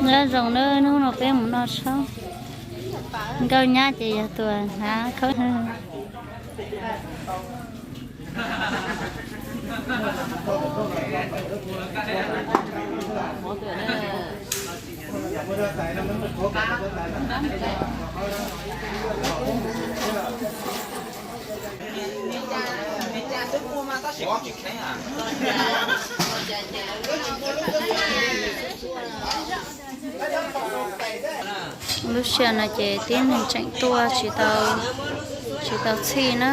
Nyob zoo na, hnub no peb mus noj tshoob. Nkauj nyab ces yog tus hnav khawb. Lub sij hawm no ces tib neeg tseem tuaj tsis tau, tsis tau txhij na.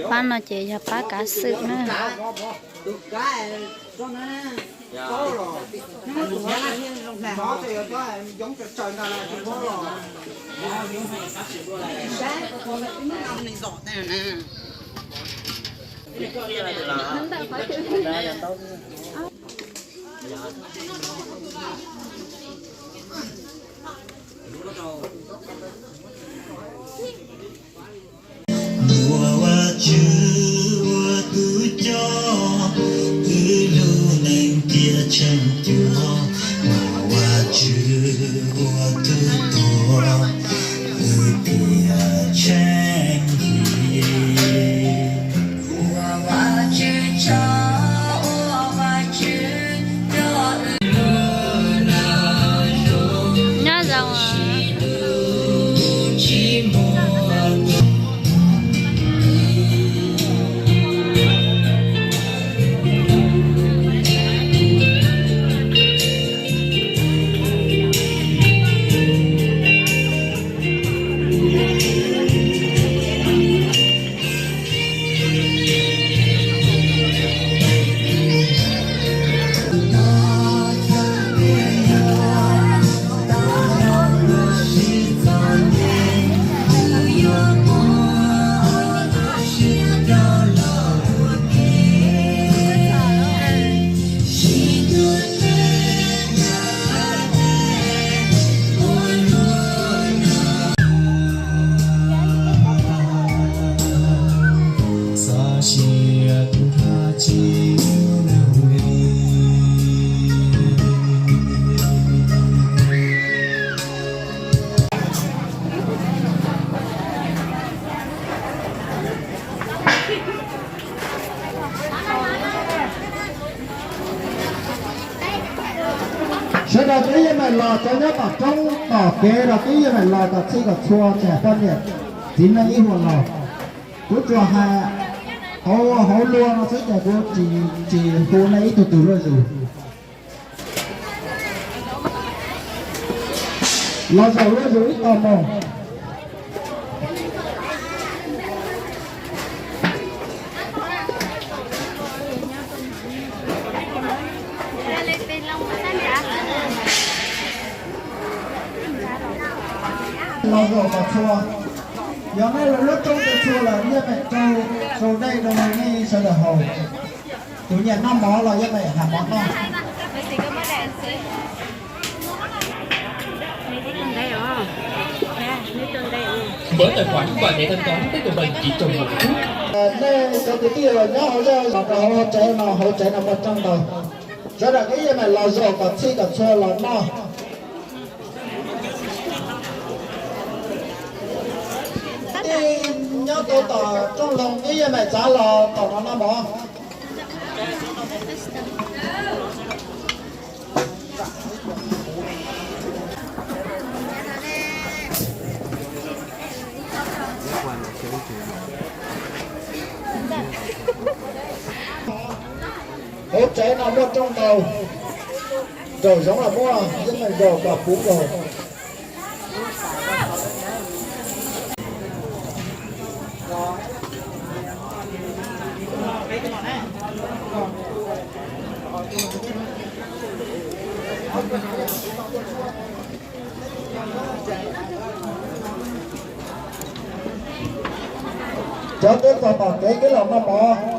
Pab no ces yog pab kav xwm na. Muaj Vajtswv ua tus coj, wb lub neej tiaj tsheej cuag. Muaj Vajtswv ua tus tuag, wb tiaj tsheej hli. Nyob zoo. Sawv daws twb yeej meem los rau nyob tom roob tom kev los twb yeej meem los kom txhij kom txhua tsam poj niam txiv neej ib huam los. Kuv tsuas hais hauv hauv lus no xwb ces kuv tsis hu nej ib tug tus luaj zus. Los zaum luaj zus ib tog mus. Los zaum kom txhua. Yog nej lub rooj tsis txhua lawm yeej meem rau dej rau nej sawv daws haus. Tus nyiam noj mov los yeej meem hais mov noj. Mở tài khoản và thẻ thanh toán với Viettel chỉ trong một phút. Nej cov kwv tij los nyob hauv zej los rau hauv tsev no, hauv tsev no muaj rooj ntau. Sawv daws ib yam meem los zaum kom txhij kom txhua los noj. Tij nyob rau tom rooj Loos ib yam meem txav los tom no noj mov. Hauv tsev no muaj rooj ntau, nraum zoov los muaj, yeej meem zaum kom puv nkaus. Cov twb txog tom kev kev los noj mov,